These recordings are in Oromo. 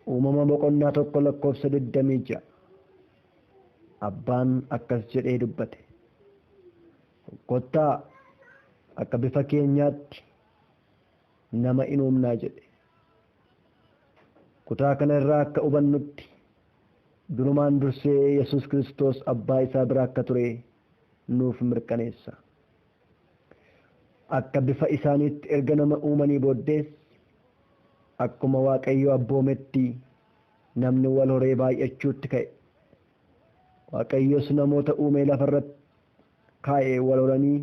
Uumama boqonnaa 1 lakkoofsa 26. Abbaan akkas jedhee dubbate. Kottaa akka bifa keenyaatti nama in uumnaa jedhe. Kutaa kana irraa akka hubannutti durumaan dursee Yesuus Kiristoos abbaa isaa bira akka ture nuuf mirkaneessa. Akka bifa isaaniitti erga nama uumanii booddees akkuma Waaqayyo abboometti namni wal horee baay'achuutti ka'e. Waaqayyos namoota uumee lafarratti kaa'e wal horanii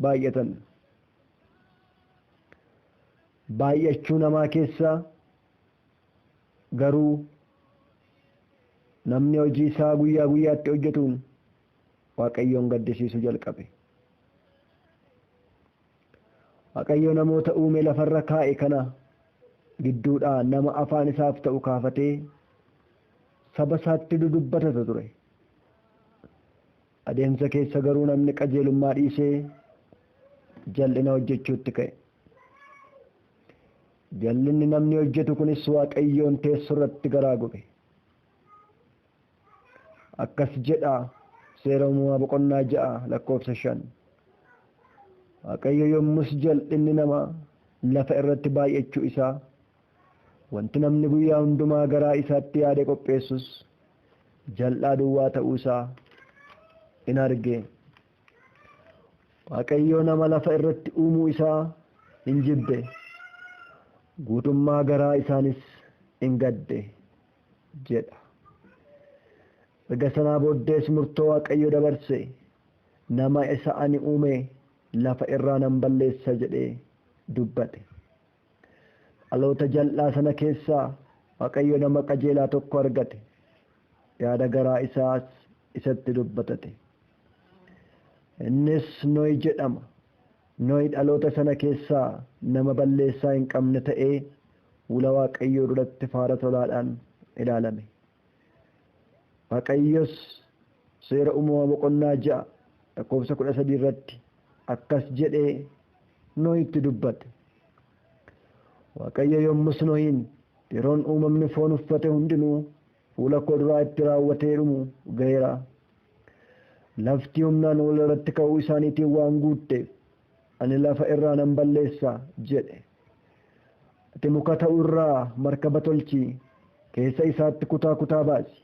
baay'atan. Baay'achuu namaa keessaa garuu namni hojii isaa guyyaa guyyaatti hojjetuun Waaqayyoon gaddisiisuu jalqabe. Waaqayyo namoota uume lafarra kaa'e kana gidduudhaa nama afaan isaaf ta'u kaafatee saba isaatti dudubbatata ture. Adeemsa keessa garuu namni qajeelummaa dhiisee jal'ina hojjechuutti ka'e. Jal'inni namni hojjetu kunis Waaqayyoon teessoo irratti garaa gube. Akkas jedha Seera Uumamaa boqonnaa 6 lakkoofsa 5. Waaqayyo yommus jal'inni namaa lafa irratti baay'achuu isaa, wanti namni guyyaa hundumaa garaa isaatti yaade qopheessus jal'aa duwwaa ta'uu isaa in arge. Waaqayyo nama lafa irratti uumuu isaa in jibbe, guutummaa garaa isaanis in gadde jedha. Erga sanaa booddees murtoo Waaqayyo dabarse, nama isa ani uume lafa irraa nan balleessa jedhee dubbate. Dhaloota jal'aa sana keessaa Waaqayyo nama qajeelaa tokko argate, yaada garaa isaas isatti dubbatate. Innis Nohi jedhama. Nohi dhaloota sana keessaa nama balleessaa hin qabne ta'ee fuula Waaqayyoo duratti faara tolaadhaan ilaalame. Waaqayyos Seera Uumamaa boqonnaa 6 lakkoofsa 13 irratti akkas jedhee Nohitti dubbate. Waaqayyo yommus Nohiin, Yeroon uumamni foon uffate hundinuu fuula koo duraa itti raawwatee dhumu ga'eera. Lafti humnaan wal irratti ka'uu isaaniitiin waan guutteef, ani lafa irraa nan balleessa jedhe. Ati muka ta'u irraa markaba tolchii, keessa isaatti kutaa kutaa baasi.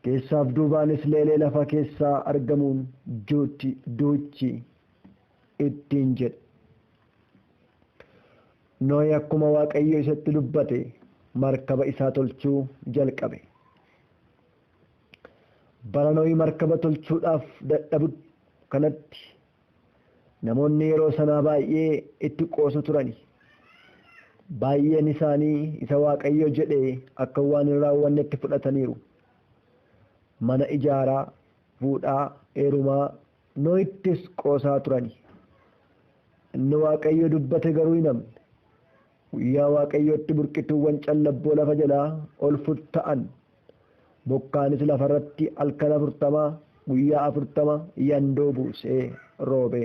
Keessaaf duubaanis leelee lafa keessaa argamuun duuchi ittiin jedhe. Nohi akkuma Waaqayyo isatti dubbate markaba isaa tolchuu jalqabe. Bara Nohi markaba tolchuudhaaf dadhabu kanatti namoonni yeroo sanaa baay'ee itti qoosu turani. Baay'een isaanii isa Waaqayyo jedhe akka waan hin raawwannetti fudhataniiru. Mana ijaaraa, fuudhaa, heerumaa Nohittis qoosaa turani. Inni Waaqayyo dubbate garuu hin hafne. Guyyaa Waaqayyootti burqituuwwan callabboo lafa jalaa ol futta'an. Bokkaanis lafarratti halkan 40 guyyaa 40 yandoo buusee roobe.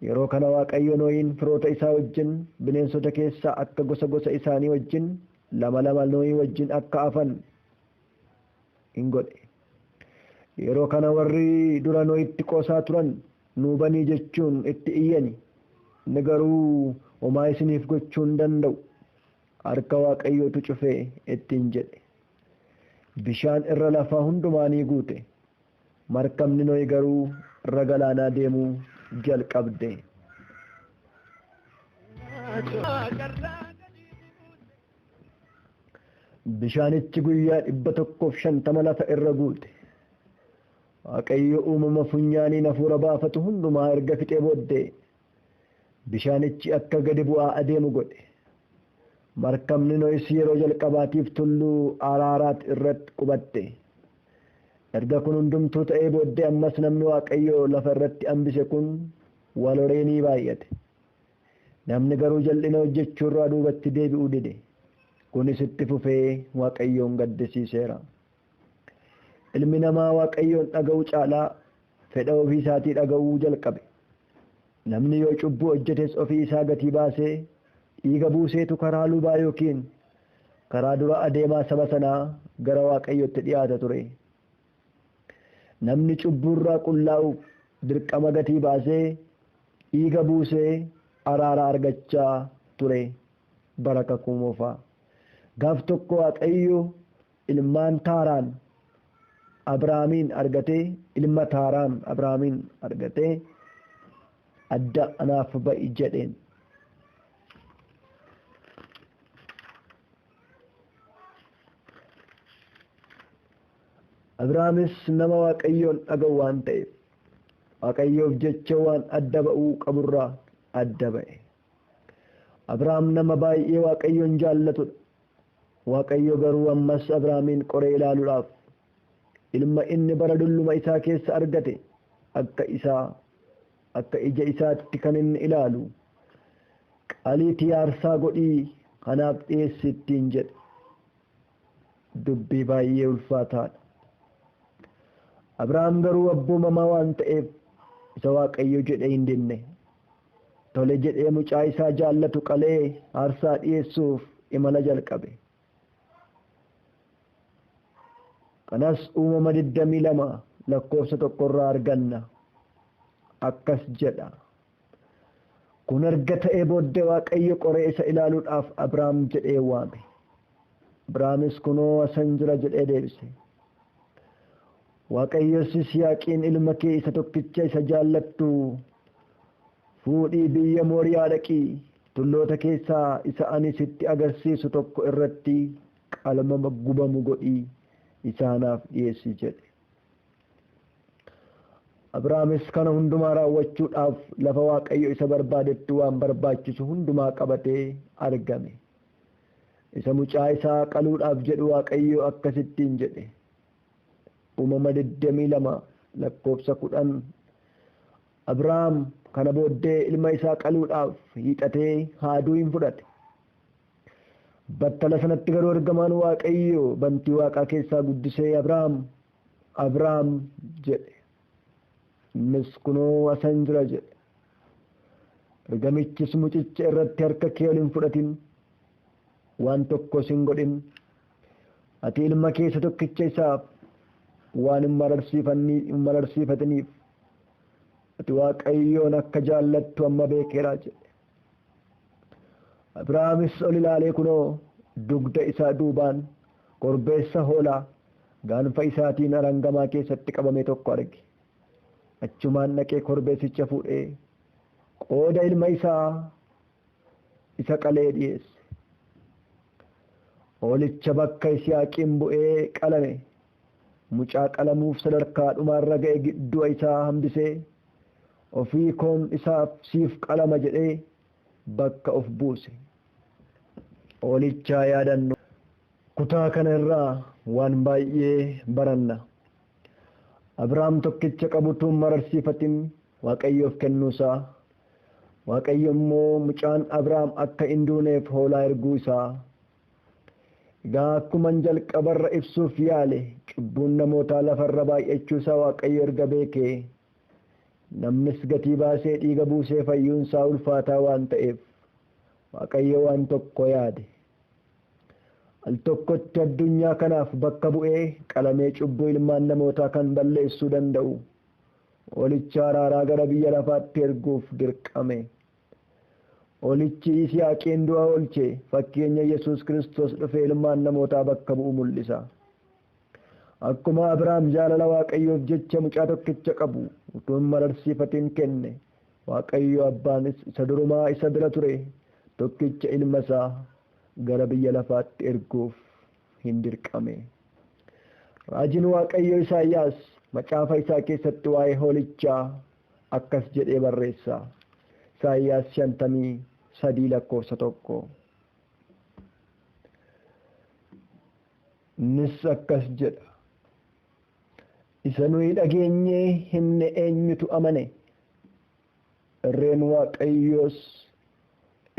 Yeroo kana Waaqayyo Nohiin firoota isaa wajjin bineensota keessaa akka gosa gosa isaanii wajjin lama lama Nohii wajjin akka hafan in godhe. Yeroo kana warri dura Nohitti qoosaa turan nuu banii jechuun itti iyyani. Inni garuu homaa isiniif gochuu hin danda'u. Harka Waaqayyootu cufe ittiin jedhe. Bishaan irra lafaa hundumaa ni guute. Markabni Nohi garuu irra galaanaa deemuu jalqabde. Bishaanichi guyyaa 150 lafa irra guute. Waaqayyo uumama funyaaniin hafuura baafatu hundumaa erga fixee booddee bishaanichi akka gadi bu'aa adeemu godhe. Markabni Nohis yeroo jalqabaatiif tulluu Araaraat irratti qubatte. Erga kun hundumtuu ta'ee booddee ammas namni Waaqayyo lafa irratti hambise kun wal horee ni baay'ate. Namni garuu jal'ina hojjechuu irraa duubatti deebi'uu dide. Kunis itti fufee Waaqayyoon gaddisiiseera. Ilmi namaa Waaqayyoon dhaga'uu caalaa fedha ofii isaatii dhaga'uu jalqabe. Namni yoo cubbuu hojjetes ofii isaa gatii baasee dhiiga buuseetu karaa lubaa yookiin karaa dura adeemaa saba sanaa gara Waaqayyotti dhiyaata ture. Namni cubbuurraa qullaa'uuf dirqama gatii baasee dhiiga buusee araara argachaa ture bara kakuu moofaa. Gaaf tokko Waaqayyo ilmaan Taaraan Abrahaamiin argatee, ilma Taaraan Abrahaamiin argatee adda anaaf ba'i jedheen. Abrahaamis nama Waaqayyoon dhaga'u waan ta'eef Waaqayyoof jecha waan adda ba'uu qaburraa adda ba'e. Abrahaam nama baay'ee Waaqayyoon jaallatudha. Waaqayyo garuu ammas Abrahaamiin qoree ilaaluudhaaf ilma inni bara dulluma isaa keessa argate akka ija isaatti kan inni ilaalu qaliitii aarsaa godhii kanaaf dhiyeessi ittiin jedhe. Dubbii baay'ee ulfaataadha. Abrahaam garuu abboomamaa waan ta'eef isa Waaqayyo jedhee hin dinne. Tole jedhee mucaa isaa jaallatu qalee aarsaa dhiyeessuuf imala jalqabe. Kanas uumama 22 lakkoofsa 1 arganna. Akkas jedha. Kun erga ta'ee booddee Waaqayyo qoree isa ilaaluudhaaf Abrahaam jedhee waame. Abrahaamis kunoo asan jira jedhee deebise. Waaqayyos Yisihaaqiin ilma kee isa tokkicha isa jaallattu fuudhii biyya Mooriyaa dhaqii tulloota keessaa isa ani sitti agarsiisu tokko irratti qalma gubamu godhii isaanaaf dhiyeessi jedhe. Abrahaamis kana hundumaa raawwachuudhaaf lafa Waaqayyo isa barbaadetti waan barbaachisu hundumaa qabatee argame. Isa mucaa isaa qaluudhaaf jedhu Waaqayyo akkasittiin jedhe. Uumama 22 lakkoofsa 10. Abrahaam kana booddee ilma isaa qaluudhaaf hiixatee haaduu hin fudhate. Battala sanatti garuu ergamaan Waaqayyo bantii Waaqaa keessaa guddisee Abrahaam, Abrahaam jedhe. Innis kunoo asan jira jedhe. Ergamichis mucicha irratti harka kee ol hin fudhatin, waan tokkos hin godhin. Ati ilma keessa tokkicha isaaf waan hin mararsiifatiniif ati Waaqayyoon akka jaallattu amma beekeera jedhe. Abrahaamis ol ilaalee kunoo dugda isaa duubaan korbeessa hoolaa gaanfa isaatiin arangamaa keessatti qabame tokko arge. Achumaan dhaqee korbeessicha fuudhee qooda ilma isaa isa qalee dhiyeesse. Hoolicha bakka Yisihaaqiin bu'ee qalame mucaa qalamuuf sadarkaa dhumaarra ga'e du'a isaa hambisee ofii koon isaaf siif qalama jedhee bakka of buuse. Hoolichaa yaadannu. Kutaa kana irraa waan baay'ee baranna. Abrahaam tokkicha qabutuun mararsiifatin Waaqayyoof kennuusaa, Waaqayyo immoo mucaan Abrahaam akka hin duuneef hoolaa erguu isaa. Egaa akkuman jalqabarra ibsuuf yaale cubbuun namootaa lafarra baay'achuusaa Waaqayyo erga beekee namnis gatii baasee dhiiga buusee fayyuunsaa ulfaataa waan ta'eef Waaqayyo waan tokko yaade. Al tokkotti addunyaa kanaaf bakka bu'ee qalamee cubbuu ilmaan namootaa kan balleessuu danda'u hoolicha araaraa gara biyya lafaatti erguuf dirqame. Hoolichi Yisihaaqiin du'a oolche fakkeenya Yesuus Kiristoos dhufee ilmaan namootaa bakka bu'u mul'isa. Akkuma Abrahaam jaalala Waaqayyoof jecha mucaa tokkicha qabu utuu hin mararsiifatin kenne, Waaqayyo abbaanis isa durumaa isa bira ture tokkicha ilma isaa gara biyya lafaatti erguuf hin dirqame. Raajiin Waaqayyo Isaayyaas macaafa isaa keessatti waa'ee hoolichaa akkas jedhee barreessa. Isaayyaas 53 lakkoofsa 1. Innis akkas jedha. Isa nuyi dhageenyee himne eenyutu amane? Irreen Waaqayyoos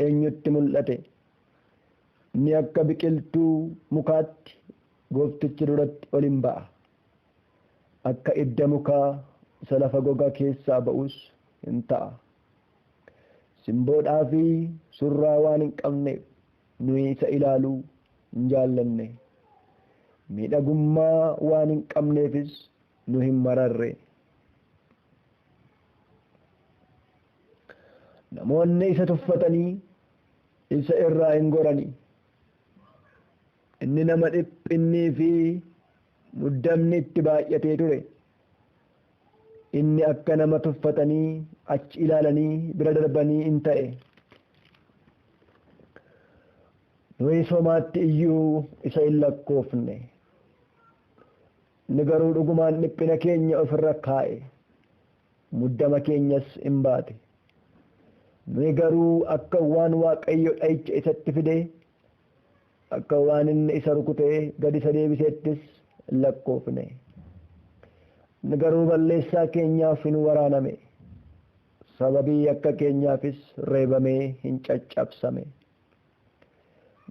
eenyutti mul'ate? Inni akka biqiltuu mukaatti goofticha duratti ol hin ba'a. Akka idda mukaa isa lafa gogaa keessaa ba'us hin ta'a. Simboodhaa fi surraa waan hin qabneef nuyi isa ilaaluu hin jaallanne. Miidhagummaa waan hin qabneefis nu hin mararre. Namoonni isa tuffatanii isa irraa hin gorani. Inni nama dhiphinnii fi muddamni itti baay'atee ture. Inni akka nama tuffatanii achi ilaalanii bira darbanii in ta'e. Nuyi somaatti iyyuu isa hin lakkoofne. Inni garuu dhugumaan dhiphina keenya ofirra kaa'e. Muddama keenyas hin baate. Nuyi garuu akka waan Waaqayyo dha'icha isatti fide, akka waan inni isa rukutee gad isa deebiseettis hin lakkoofne. Inni garuu balleessaa keenyaaf hin waraaname. Sababii akka keenyaafis reebamee hin caccabsame.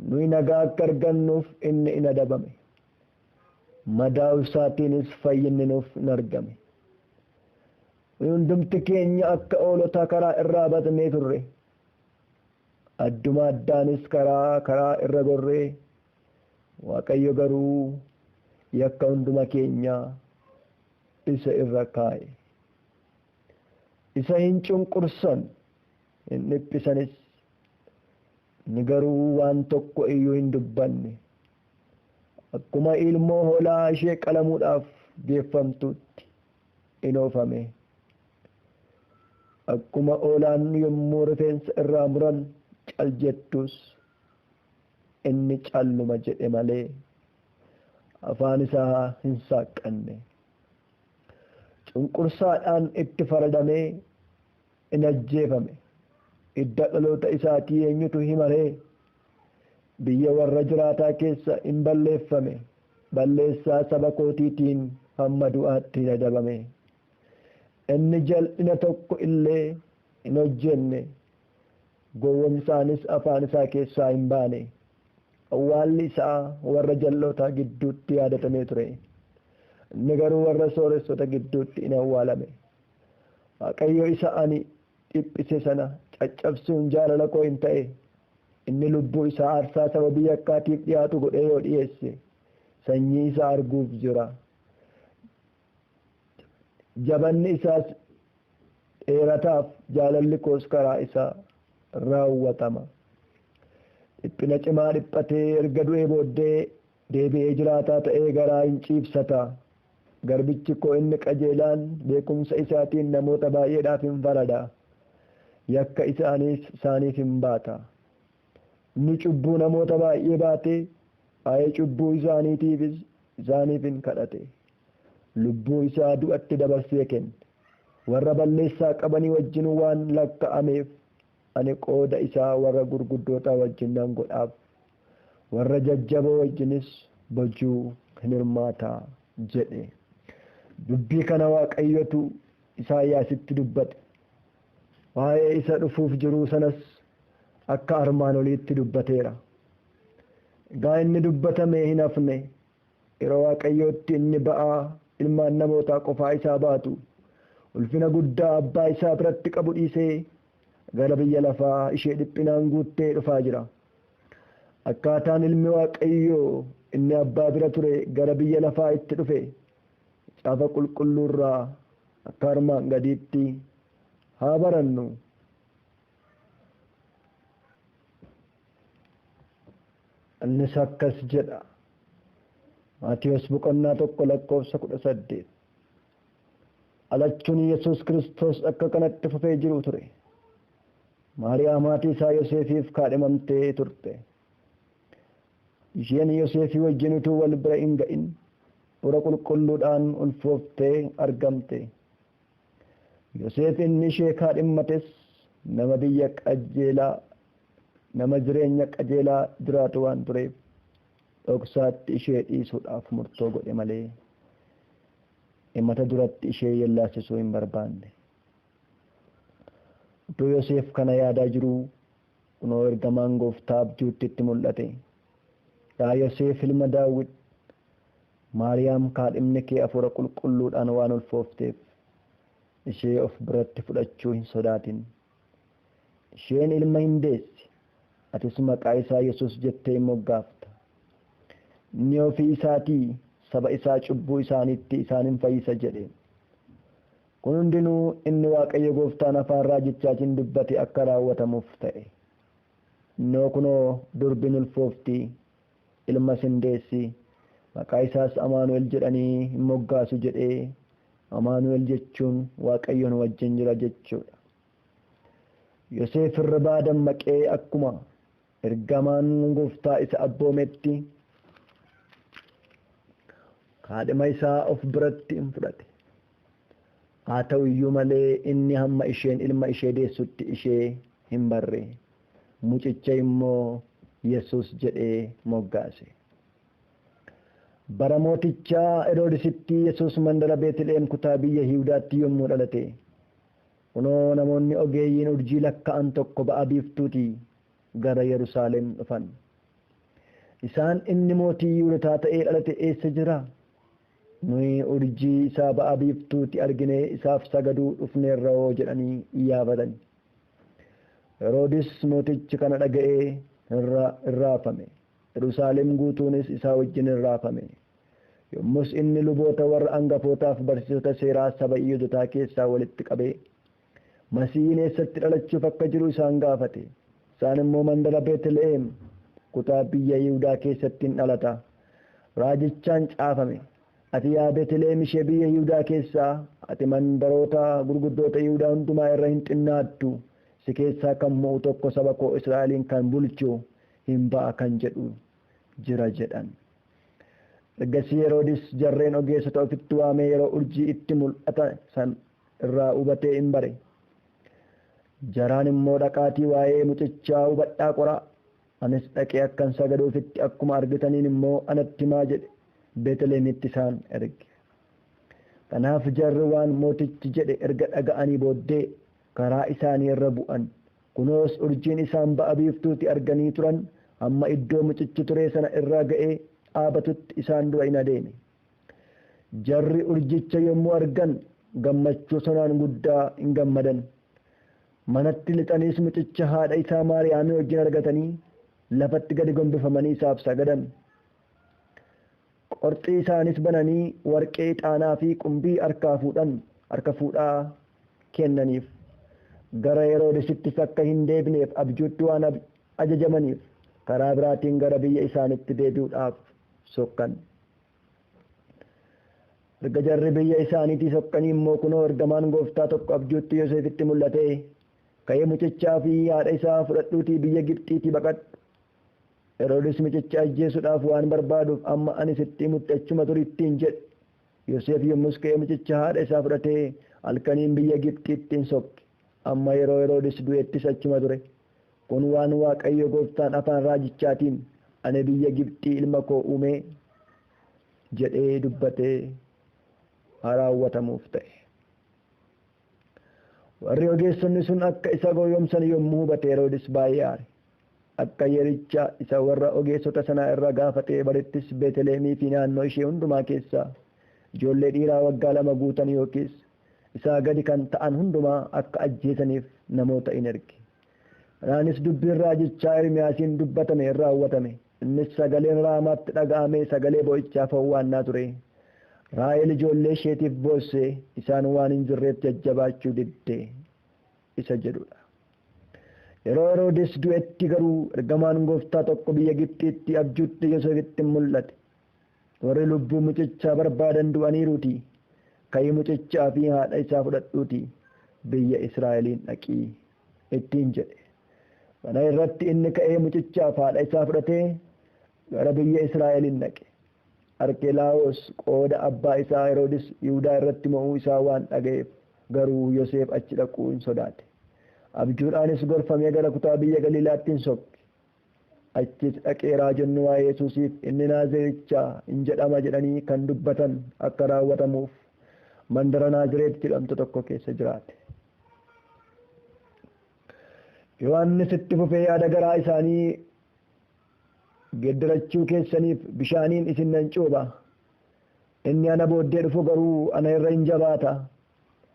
Nuyi nagaa akka argannuuf inni in adabame. Madaa'uu isaatiinis fayyinni nuuf in argame. Nuyi hundumti keenya akka oolota karaa irraa badnee turre. Adduma addaanis karaa irra gorree, Waaqayyo garuu yakka hunduma keenyaa isa irra kaa'e. Isa hin cunqursan, hin dhiphisanis. Inni garuu waan tokko iyyuu hin dubbanne. Akkuma ilmoo hoolaa ishee qalamuudhaaf geeffamtuutti in oofame. Akkuma hoolaan yommuu rifeensa irraa muran cal jettus inni calluma jedhe malee afaan isaa hin saaqqanne. Cunqursaadhaan itti faradamee in ajjeefame. Idda dhaloota isaatii eenyutu himaree? Biyya warra jiraataa keessa hin balleeffame. Balleessaa saba kootiitiin hamma du'aatti hin adabame. Inni jal'ina tokko illee hin hojjenne. Gowwomsaanis afaan isaa keessaa hin baane. Awwaalli isaa warra jal'ootaa gidduutti yaadatamee ture. Inni garuu warra sooressota gidduutti in awwaalame. Waaqayyo isa ani dhiphise sana caccabsuun jaalala koo hin ta'e. Inni lubbuu isaa aarsaa sababii yakkaatiif dhiyaatu godhee yoo dhiyeesse sanyii isaa arguuf jira. Jabanni isaas dheerataaf jaalalli koos karaa isaa raawwatama. Dhiphina cimaa dhiphatee erga du'ee booddee deebi'ee jiraataa ta'ee garaa hin ciibsata. Garbichi koo inni qajeelaan beekumsa isaatiin namoota baay'eedhaaf hin farada. Yakka isaaniis isaaniif hin baata. Inni cubbuu namoota baay'ee baatee waa'ee cubbuu isaaniitiifis isaaniif hin kadhate. Lubbuu isaa du'atti dabarsee kenne. Warra balleessaa qabanii wajjin waan lakka'ameef ani qooda isaa warra gurguddoota wajjin nan godhaaf. Warra jajjaboo wajjinis bojuu hin hirmaata jedhe. Dubbii kana Waaqayyotu Isaayyaasitti dubbate. Waa'ee isa dhufuuf jiruu sanas akka armaan oliitti dubbateera. Egaa inni dubbatame hin hafne. Yeroo Waaqayyootti inni ba'aa ilmaan namootaa qofaa isaa baatu ulfina guddaa abbaa isaa biratti qabu dhiisee gara biyya lafaa ishee dhiphinaan guuttee dhufaa jira. Akkaataan ilmi Waaqayyoo inni abbaa bira ture gara biyya lafaa itti dhufe caafa qulqulluurraa akka armaan gadiitti haa barannu. Innis akkas jedha. Maatiyos boqonnaa 1 lakkoofsa 18. Dhalachuun Yesuus Kiristoos akka kanatti fufee jiru ture. Maariyaam haati isaa Yoseefiif kaadhimamtee turte. Isheen Yoseefii wajjin utuu wal bira hin ga'in hafuura qulqulluudhaan ulfooftee argamte. Yoseef inni ishee kaadhimmates nama biyya qajeelaa, nama jireenya qajeelaa jiraatu waan tureef dhoksaatti ishee dhiisuudhaaf murtoo godhe malee himata duratti ishee yellaasisuu hin barbaanne. Utuu Yoseef kana yaadaa jiruu kunoo ergamaan gooftaa abjuutti itti mul'ate. Yaa Yoseef ilma Daawit, Maariyaam kaadhimni kee hafuura qulqulluudhaan waan ulfoofteef ishee of biratti fudhachuu hin sodaatin. Isheen ilma hin deessi, atis maqaa isaa Yesuus jettee hin moggaafta. Inni ofii isaatii saba isaa cubbuu isaaniitti isaan hin fayyisa jedhe. Kun hundinuu inni Waaqayyo gooftaan afaan raajichaatiin dubbate akka raawwatamuuf ta'e. Innoo kunoo durbiin ulfoofti, ilmas hin deessi, maqaa isaas Amaanu'el jedhanii hin moggaasu jedhee. Amaanu'el jechuun Waaqayyoon wajjin jira jechuudha. Yoseef hirribaa dammaqee akkuma ergamaan gooftaa isa abboometti kaadhima isaa of biratti hin fudhate. Haa ta'u iyyuu malee inni hamma isheen ilma ishee deessutti ishee hin barre. Mucicha immoo Yesuus jedhee moggaase. Bara mootichaa Heroodisitti Yesuus mandara Beetliheem kutaa biyya Yihudaatti yommuu dhalate, kunoo namoonni ogeeyyiin urjii lakka'an tokko ba'a biiftuutii gara Yerusaalem dhufan. Isaan inni mootii Yihudotaa ta'ee dhalate eessa jira? Nuyi urjii isaa ba'a biiftuuti arginee isaaf sagaduu dhufneerra hoo jedhanii iyyaafatan. Heroodis mootichi kana dhaga'ee hin raafame. Yerusaalem guutuunis isaa wajjin hin raafame. Yommus inni luboota warra angafootaaf barsiisota seeraa saba Yihudotaa keessaa walitti qabee Masiihiin eessatti dhalachuuf akka jiru isaan gaafate. Isaan immoo mandara Beetliheem kutaa biyya Yihudaa keessatti hin dhalata. Raajichaan caafame. Ati yaa Beetliheem ishee biyya Yihudaa keessaa, ati mandaroota gurguddoota Yihudaa hundumaa irra hin xinnaattu. Si keessaa kan mo'u tokko saba koo Israa'eliin kan bulchu hin ba'a kan jedhu jira jedhan. Ergasii Heroodis jarreen ogeessota ofitti waamee yeroo urjii itti mul'ata san irraa hubatee hin bare. Jaraan immoo dhaqaatii waa'ee mucichaa hubadhaa qoraa. Anis dhaqee akkan sagaduufitti akkuma argitaniin immoo anatti himaa jedhe Beetlihemitti isaan erge. Kanaaf jarri waan mootichi jedhe erga dhaga'anii booddee karaa isaanii irra bu'an. Kunoos urjiin isaan ba'a biiftuutti arganii turan hamma iddoo mucichi ture sana irra ga'ee dhaabatutti isaan dura in adeeme. Jarri urjicha yommuu argan gammachuu sonaan guddaa hin gammadan. Manatti lixaniis mucicha haadha isaa Maariyaamii wajjin argatanii lafatti gadi gombifamanii isaaf sagadan. Qorxii isaanis bananii warqee, ixaanaa fi qumbii harka fuudhaa kennaniif. Gara Heroodisittis akka hin deebineef abjuutti waan ajajamaniif karaa biraatiin gara biyya isaanitti deebi'uudhaaf sokkan. Erga jarri biyya isaaniitii sokkanii immoo kunoo ergamaan gooftaa tokko abjuutti Yoseefitti mul'atee, ka'ee mucichaa fi haadha isaa fudhadhuutii biyya Gibxiitii baqadhu. Heroodis mucicha ajjeesuudhaaf waan barbaaduuf amma ani sitti himutti achuma turittiin jedhe. Yoseef yommus ka'ee mucicha haadha isaa fudhatee halkaniin biyya Gibxiitti hin sokke. Amma yeroo Heroodis du'ettis achuma ture. Kun waan Waaqayyo gooftaan afaan raajichaatiin ani biyya Gibxii ilma koo uumee jedhee dubbatee raawwatamuuf ta'e. Warri ogeessonni sun akka isa gowwoomsan yommuu hubate Heroodis baay'ee aare. Akka yericha isa warra ogeessota sanaa irra gaafatee barettis Beetleemii fi naannoo ishee hundumaa keessaa ijoollee dhiiraa waggaa 2 guutan yookiis isaa gadi kan ta'an hundumaa akka ajjeesaniif namoota in erge. Kanaanis dubbiin raajichaa Ermiyaasiin dubbatame hin raawwatame. Innis sagaleen Raamaatti dhaga'ame sagalee boo'ichaaf hawwaannaa ture. Raahel ijoollee isheetiif boosse, isaan waan hin jirreef jajjabaachuu didde isa jedhudha. Yeroo Heroodis du'etti garuu ergamaan gooftaa tokko biyya Gibxiitti abjuutti Yoseefitti mul'ate. Warri lubbuu mucichaa barbaadan du'aniiruutii. Ka'ii mucichaa fi haadha isaa fudhadhuutii biyya Israa'eliin dhaqii ittiin jedhe. Kana irratti inni ka'ee mucichaaf haadha isaa fudhatee gara biyya Israa'eliin dhaqe. Arkelaawos qooda abbaa isaa Heroodis Yihudaa irratti mo'uu isaa waan dhaga'eef garuu Yoseef achi dhaquu hin sodaate. Abjuudhaanis gorfamee gara kutaa biyya Galiilaatti hin sokke. Achis dhaqee raajonni waa'ee Yesuusiif inni Naazirichaa hin jedhama jedhanii kan dubbatan akka raawwatamuuf mandara Naazireet jedhamtu tokko keessa jiraate. Yohaannis itti fufee yaada garaa isaanii geddarachuu keessaniif bishaaniin isin nan cuupha. Inni ana booddee dhufu garuu ana irra hin jabaata.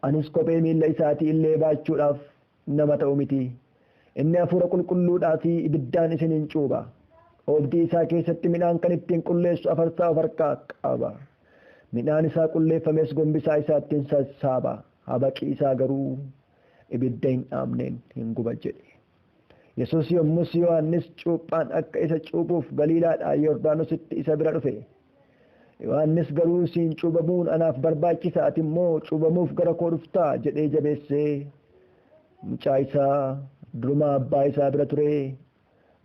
Anis kophee miilla isaatii illee baachuudhaaf nama ta'u miti. Inni hafuura qulqulluudhaa fi ibiddaan isin hin cuupha. Oobdii isaa keessatti midhaan kan ittiin qulleessu afarsaa of harkaa qaba. Midhaan isaa qulleeffames gombisaa isaattiin sassaaba. Habaqii isaa garuu ibidda hin dhaamneen hin guba jedhe. Yesuus yommus Yohaannis cuuphaan akka isa cuuphuuf Galiilaadhaa Yordaanositti isa bira dhufe. Yohaannis garuu siin cuubamuun anaaf barbaachisa, ati immoo cuubamuuf gara koo dhuftaa jedhee jabeessee mucaa isaa durumaa abbaa isaa bira ture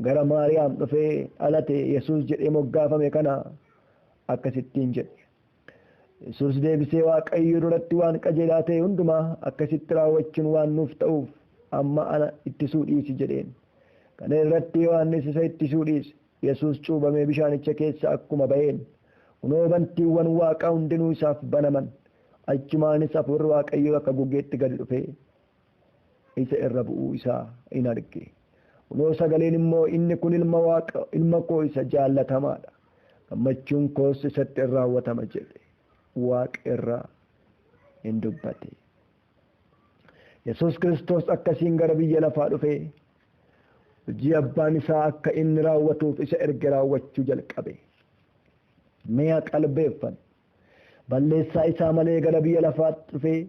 gara Maariyaam dhufee dhalate Yesuus jedhee moggaafame kana akkasittiin jedhe. Yesuus deebisee Waaqayyo duratti waan qajeelaa ta'e hundumaa akkasitti raawwachuun waan nuuf ta'uuf amma ana ittisuu dhiisi jedheen. Kana irratti Yohaannis isa ittisuu dhiise. Yesuus cuubamee bishaanicha keessa akkuma ba'een kunoo bantiiwwan waaqaa hundinuu isaaf banaman. Achumaanis hafuurri Waaqayyoo akka gugeetti gadi dhufee isa irra bu'uu isaa in arge. Kunoo sagaleen immoo inni kun ilma waaqa ilma koo isa jaallatamaadha. Gammachuun koos isatti in raawwatama jedhe. Waaqa irraa hin dubbate. Yesuus Kiristoos akkasiin gara biyya lafaa dhufee hojii abbaan isaa akka inni raawwatuuf isa erge raawwachuu jalqabe. Mi'a qalbeeffan balleessaa isaa malee gara biyya lafaatti dhufee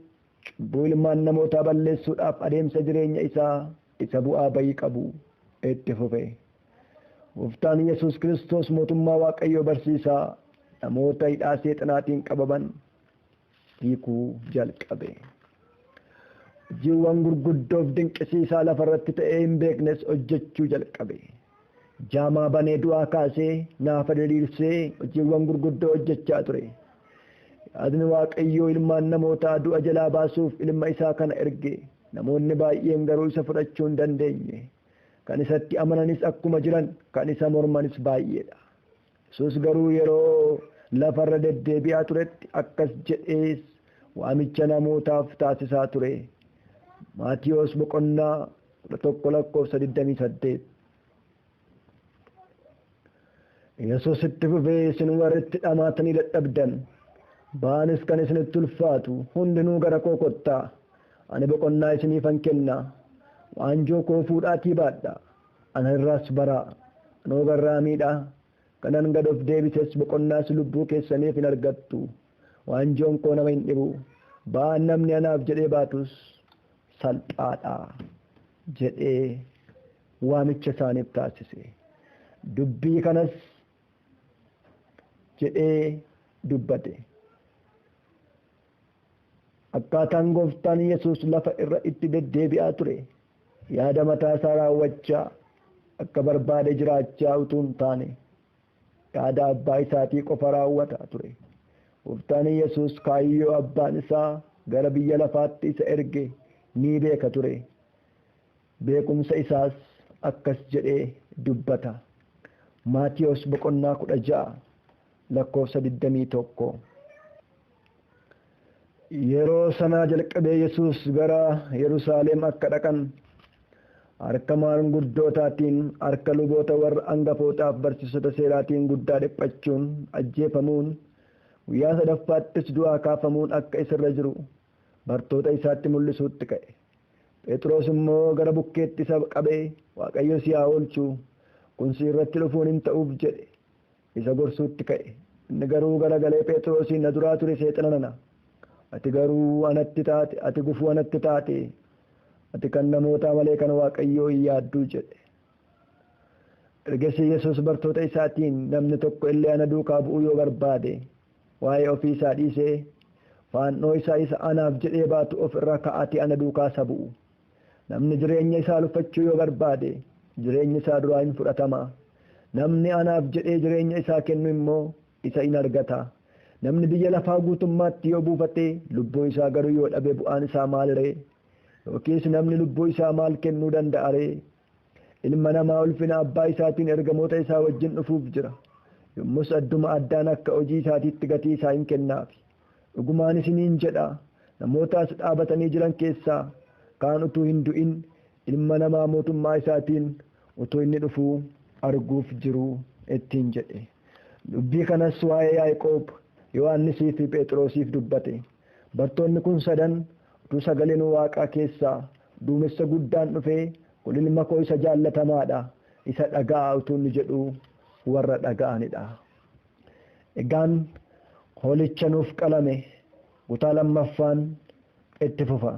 cubbuu ilmaan namootaa balleessuudhaaf adeemsa jireenya isaa isa bu'aa bayii qabu itti fufe. Gooftaan Yesuus Kiristoos mootummaa Waaqayyoo barsiisaa namoota hidhaa seexanaatiin qabaman hiikuu jalqabe. Hojiiwwan gurguddoof dinqisiisaa lafarratti ta'ee hin beeknes hojjechuu jalqabe. Jaamaa banee du'aa kaasee naafa diriirsee hojiiwwan gurguddoo hojjechaa ture. Yaadni Waaqayyoo ilmaan namootaa du'a jalaa baasuuf ilma isaa kana erge. Namoonni baay'een garuu isa fudhachuu hin dandeenye. Kan isatti amananis akkuma jiran kan isa mormanis baay'eedha. Yesuus garuu yeroo lafarra deddeebi'aa turetti akkas jedhees waamicha namootaaf taasisaa ture. Maatiyos boqonnaa 11 lakkoofsa 28. Yesuus itti fufee isin warri itti dhamaatanii dadhabdan ba'anis kan isinitti ulfaatu hundinuu gara koo kottaa, ani boqonnaa isiniifan kenna. Waanjoo koo fuudhaatii baadha, ana irraas baraa, anoo garraamiidha. Kanan gad of deebises boqonnaas lubbuu keessaniif hin argattu. Waanjoon koo nama hin dhibu, ba'aan namni anaaf jedhee baatus salphaadha jedhee waamicha isaaniif taasise. Dubbii kanas jedhee dubbate. Akkaataan gooftaan Yesuus lafa irra itti deddeebi'aa ture yaada mataa isaa raawwachaa akka barbaade jiraachaa utuu hin taane yaada abbaa isaatii qofa raawwataa ture. Gooftaan Yesuus kaayyoo abbaan isaa gara biyya lafaatti isa erge ni beeka ture. Beekumsa isaas akkas jedhee dubbata. Maatiyos boqonnaa 16 lakkoofsa 21. Yeroo sanaa jalqabee Yesuus gara Yerusaalem akka dhaqan harka maanguddootaatiin, harka luboota warra angafootaaf barsiisota seeraatiin guddaa dhiphachuun, ajjeefamuun, guyyaa sadaffaattis du'aa kaafamuun akka isarra jiru bartoota isaatti mul'isuutti ka'e. Phexros immoo gara bukkeetti isa qabee Waaqayyo si haa oolchu, kun si irratti dhufuun hin ta'uuf jedhe isa gorsuutti ka'e. Inni garuu garagalee Phexrosiin na duraa ture seexana nana. Ati garuu anatti taate, ati gufuu anatti taate, ati kan namootaa malee kan Waaqayyoo hin yaadduu jedhe. Ergasii Yesuus bartoota isaatiin namni tokko illee ana duukaa bu'uu yoo barbaade waa'ee ofii isaa dhiisee faannoo isaa isa anaaf jedhee baatu of irra kaa'atee ana duukaa isa bu'u. Namni jireenya isaa luffachuu yoo barbaade jireenya isaa duraa hin fudhatama. Namni anaaf jedhee jireenya isaa kennu immoo isa in argata. Namni biyya lafaa guutummaatti yoo buufate lubbuu isaa garuu yoo dhabe bu'aan isaa maal ree? Yookiis namni lubbuu isaa maal kennuu danda'a ree? Ilma namaa ulfina abbaa isaatiin ergamoota isaa wajjin dhufuuf jira. Yommus adduma addaan akka hojii isaatiitti gatii isaa hin kennaafi. Dhugumaan isiniin jedha, namoota as dhaabatanii jiran keessaa kaan utuu hin du'in ilma namaa mootummaa isaatiin utuu inni dhufuu arguuf jiru ittiin jedhe. Dubbii kanas waa'ee Yaaqoob, Yohaannisii fi Phexrosiif dubbate. Bartoonni kun sadan utuu sagaleen Waaqaa keessaa duumessa guddaan dhufee kun ilma koo isa jaallatamaadha, isa dhaga'aa utuu inni jedhu warra dhaga'anidha. Egaan hoolicha nuuf qalame kutaa lammaffaan itti fufa.